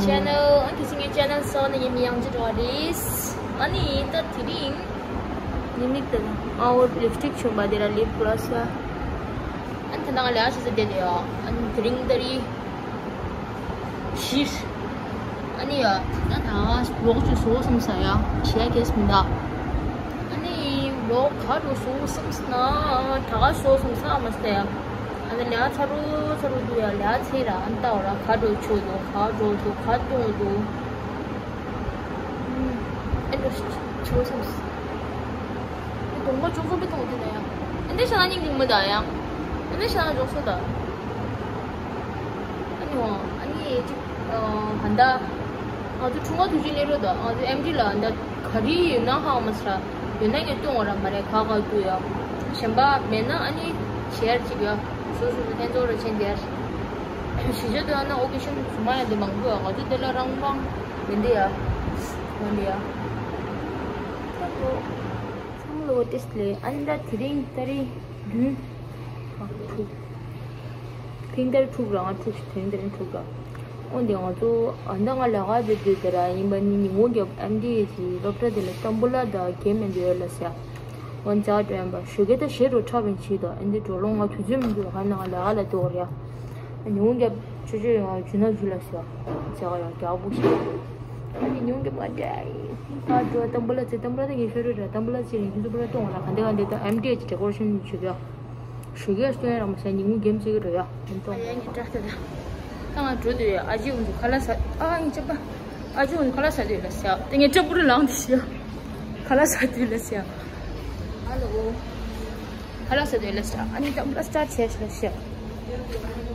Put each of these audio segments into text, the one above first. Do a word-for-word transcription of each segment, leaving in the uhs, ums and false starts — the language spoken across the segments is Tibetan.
Channel ཨ་ནི་དེ་སྲིད་ངའི་channel སོགས་ནས་ཡིན་མི་ཡང་ཅི་འགྲོ་བ་རེད། ཨ་ནི་ད་དེ་རིང་ཉི་མིག་དང་ཨ་འོ་ལིབ་སྟིག་བྱུང་པ་དེ་ར་ལིབ་གློ་སི་ཨ། ཨ་ནི་ད་ནང་ལས་ཨ་ཞིག་ཟེར་བསྡད་ཡོད། ཨ་ནི་དེ་རིང་ད་རེད། ཤིར། ཨ་ནི་ཡ། ད་ད་ལོག་ཅིག་བཟོ་བསམ་ས་ཡ། ཞེ་གེས་མི་འདུག་ཨ་ནི་ལོག་ག་འགྲོ་བཟོ་བསམ་ས་ན། ད་ག་བཟོ་བསམ་ས་མ་ས་ཡ། ཨ་ནི་ལས་ཚ་རུ་ཚ་རུ་འདུག་ཡ། ལས་ཚེ་ར་ཨ་ནི་ལྟ་བ་ར་ག་འགྲོ་ཆོག་འདུག་ག་འགྲོ་འདུག་ག་གཏོང་འདུག་ཨ་འགྲོ་ཆོག་བསམ་ས། ཨ་གོང་མ་ཅུང་ཙམ་པའི་གཏོང་འདུག་ན་ཡ། ཨ་འདི་ཤ་ན་སྙིང་གི་མི་འདུག་ཡ། ཨ་འདི་ཤ་ན་འཇོག་སོ་ད། ཨ་ནི་འོ། ཨ་ནི་ཅིག་ཨ་ཧན་ད། ང་ཚོ་ཆུང་མ་དུས་ཆེན་སླེབས་རོགས་དང་། ང་ཚོ་ཨེམ་ཆི་ལ་ཧན་ད་ག་རེ་ཡོད་ན་ཧ་མ་སྲ། ཡོད་ན་ངས་སྟོན་འོ་ར་མ་རེད་ག་ག་དུ་ཡ། གཞན་པ་མེད་ན་ཨ་ནི་ཤེར་ཅིག་ཡ། སོ་སོ་སོ་ལྷན་ཚོགས་ར་ཆེན་དེར། གཞིས་ཆགས་དུ་ཡ་ན་ཨོ་ཀེ་ཤན་སུ་མ་ཡ་འདི་མང་པོ་ཡ། ང་ཚོ་དེ་ལ་རང་དབང་མི་འདི་ཡ། མི་འདི་ཡ། ཚང་ལོ་ཏེས་ལེ་ཨན་ད་དེ་རིང་ཏ་རིག་བདུན། ཨ་དྲུག་ཐེངས་ཏ་རིག་དྲུག་ར། ང་དྲུག་ཐེངས་ཏ་རིག་དྲུག་ར། འོན་ཏེ་ང་ཚོ་ཨ་ད་ང་ལས་ཀ་དེ་དུས་དེ་ར་ཡིན་པ་ནི་ཉིན་གུང་རྒྱབ་ཨེམ་ཌི་ཨེ་ཅི་སློབ་གྲྭ་དེ་ལ་ཏམ་བུ་ལ་དང་གེམ་མེད་འདོད་ལ་ཟེར། འོན་ཅག་དྲན་པ་ཞོགས་ཀས་ད་ཞེ་དྲོ་ཁྲ་བན་ཆི་དང་ཨེ་འདི་འགྲོ་ལོང་ང་དུས་ཚོད་མི་འདུག་ག་ན་ང་ལས་ཀ་ལ་འདུག་ར། ཉིན་གུང་རྒྱབ་ཆུ་ཆུ་ཡོང་ཇུ་ན་ཇུ་ལ་ཟེར། ཟེར་ག་ཡང་རྒྱག་པོ་ཞིག་ཨ་ནི་ཉུང་གི་མ་འདྲ་ཡིན། ད་འགྲོ་ཏམ་བུ་ལ་ཚེ་ཏམ་བུ་ལ་ཚེ་ངའི་ཤོ་རུ་ར་ཏམ་བུ་ལ་ཚེ་རིང་ཁྱུ་ཚོ་བུ་ལ་གཏོང་བ་ལ་ག་འདི་ག་འདི་ད་ཨེམ་ཌི་ཨེ་ཅི་ཌེ་ཀོ་རེ་ཤན་བྱེད་དུ་ཡ། ཞུ་གི་ཡ་སྟོན་ར་མ་ཟ་ཉིན་གུང་གེམ་ཚེ་གི་འགྲོ་ཡ་ཨེམ་ཏོང་། ཡ་ངའི་དྲ་ད་ད་ད་ང་འགྲོ་དུ་ཡ། ཨ་ཅི་འུ་ཚོ་ཁ་ལ་ས་ཨ་ངའི་ཅི་པ་ཨ་ཅི་འུ་ཚོ་ཁ་ལ་ས་དུ་ལ་ས་ད་ངའི་ཏྲ་བུ་རུ་ལང་དུ་ཤི་ཡ། ཁ་ལ་ས་དུ་ལ་ས་ཡ། ཧ་ལོ། ཁ་ལག་ཟ་དུས་ལ་ཟ། ཨ་ནི་ཏམ་བུ་ལ་སི་ཊར་ཊི་བྱས་ཤིག་ལ་ཤ།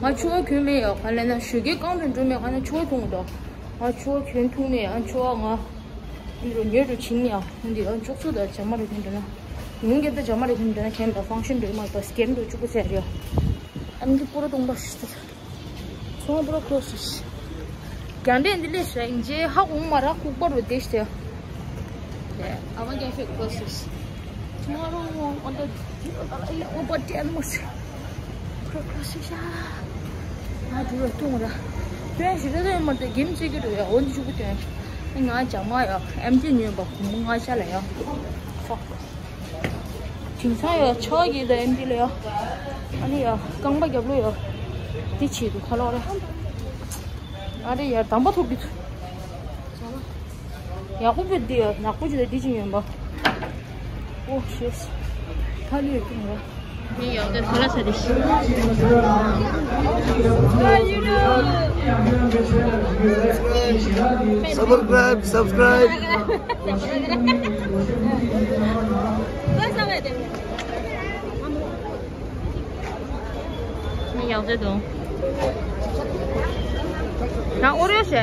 ང་ཕྱུ་པ་གྱོན་མེད་ཡོད་ག་ལ་ན་ཞོགས་ཀས་རྐང་དུ་འགྲོ་མེད་ག་ན་ཕྱུ་པ་གྱོན་འདུག་ང་ཕྱུ་པ་གྱོན་ཐུབ་མེད། ཨ་ཕྱུ་པ་ང་འདི་རུ་ཉོས་རུ་ཕྱིན་ཡ། འདི་ཨ་ཅོག་ཙེ་དང་ཇ་མ་རུ་ཐོན་འདྲ་ན། ཉིན་རྒྱབ་ད་ཇ་མ་རུ་ཐོན་འདྲ་ན་ཁྱེད་པ་ཕང་ཤན་འགྲོ་མ་པ་སྐེམ་འགྲོ་བཅུག་པ་ཟེར་ཡ། ཨ་ནི་འདི་པུ་ར་སྟོང་པ་ཞིག་ཟེར། ཚོང་པུ་ར་ཁོ་སུ་ཤི། རྒྱ་འདྲེ་འདི་ལས་ཤ་ཡིན་རྗེས་ཧ་གོ་མ་ར་ལྐུགས་པ་རུ་བསྡད་ཤི། ཨ་མ་རྒྱ་ཤོད་ཁོ་སུ་ཤི། ང་རང་ངོ་འོ་འདྲ་འདི་ལ་ལ་ཡ་འོ་པ་དྲན་མོ་ཤི། ཁོ་ཁོ་སུ་ཤ། ང་འགྲོ་ར་སྟོང་ར། ཁྱོད་ཤི་ར་ད་ཡོད་མ་རེད་གེམ་ཅིག་གི་འགྲོ་ཡ་འོ་འདི་ཆུ་བུ་དོན། ང་ཇ་མ་ཡ་ཨེམ་ཆི་ཉོས་པ་གུང་མོ་ང་ཤ་ལ་ཡ། ཧོ། དེང་སང་ཡ་ཆ་གི་ད་ཨེམ་ཆི་ལ་ཡ། ཨ་ནི་ཡ་རྐང་པ་རྒྱབ་ལོ་ཡ། འདི་ཆེད་དུ་ཁ་ལོག་རེད། ཨ་རེ་ཡ་དམ་པ་ཐོབ་གི་ཚུ། ཡག་པོ་བོད་འདི་ཡ་ནག་པོ་ཅི་ད་འདི་ཅི་ཡོན་པ། ཨོ་ཤེས། ཐ་ལི་ཡོད་ཀྱི་མ་རེད། ངས་ཡག་པོ་ཁ་ལག་ཟ་དེ་ཤི། Subscribe, subscribe. ཡག་ཚད་དང་། ད་ཨོ་རེ་ཤེ།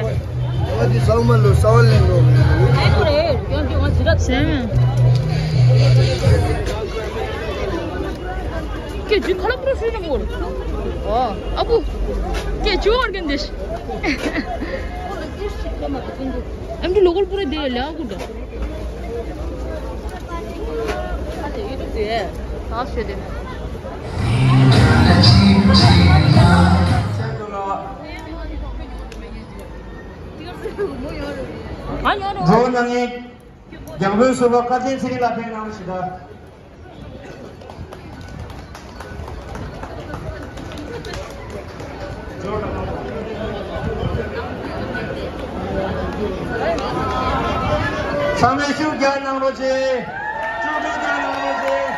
ཨ་ཙི་ཚང་མ་ལོ་ས་བ་ལེན་ནོ། ཨ་ནོ་རེད། ཡང་དེ་ང་ཟི་ར་ཟེར་མེད། སྐད་ཅིག་ཁ་ལ་པུ་རོ་ཤུ་ནམ་གོར། ཨོ། ཨ་བུ། སྐད་ཅིག་བར་གན་དེ། ཨ་འདི་ལོ་གོར་པུ་ར་དེ་ལ་ལ་ཨ་གུ་འདྲ། ཨ་དེ་ཡུ་ཊུབ་དེ། ཨ་ཤེ་དེ། ཨ་ཡོ་རོ། འགྲོ་ན་ངས་རྒྱལ་པོའི་བསུ་བ་བཀའ་བསྟན་ཚེ་རིང་ལ་ཕེབས་གནང་ཞིག་ད། ཚང་མས་ཤུགས་རྒྱག་གནང་རོགས་བྱེད། ཤུགས་རྒྱག་གནང་རོགས་བྱེད།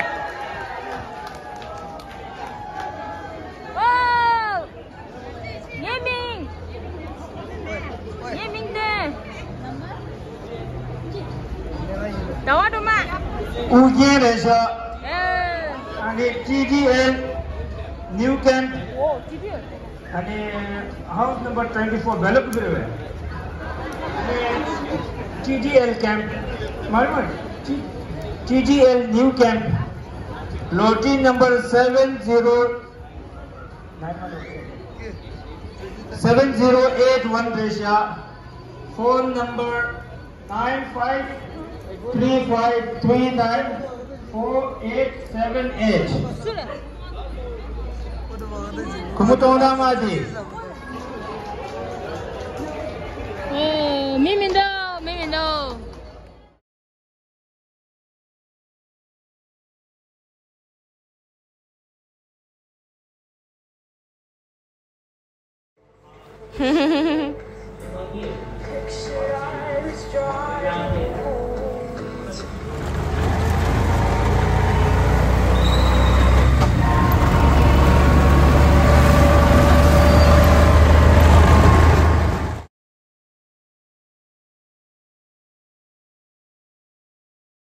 ངའི་མིང་། ངའི་མིང་དེ། ཟླ་བ་སྒྲོལ་མ། ཨུ་རྒྱན་རེད་ཤག་ཨེ། ཨ་ནི་ཊི་ཌི་ཨེལ་ནིའུ་ཀེམ། ཨོ་ཊི་ཌི་ཨེལ། ཨ་ནི་ཧའུ་སི་ནམ་བར་ཊུ་ཝེན་ཊི་ཕོར་བེ་ལ་ཀུ་ཟེར་བས། ཊི་ཌི་ཨེལ་ཀེམ། མ་རེད་མ་རེད། ཊི་ཌི་ཨེལ་ནིའུ་ཀེམ། ལོ་ཊི་ནམ་བར་སེ་བེན་ཛི་རོ། སེ་བེན་ཛི་རོ་ཨེཊ་ཝན་རེད་ཤག་ཕོན་ནམ་བར་ནའིན་ཕའིབ་ཐི་རི་ཕའིབ་ཐི་རི་ནའིན་ཕོར་ཨེཊ་སེ་བེན་ཨེཊ། ཁོ་མོ་གཏོང་སྟངས་མ་དེ། ཨོ། མི་མི་འདུག་མི་མི་འདུག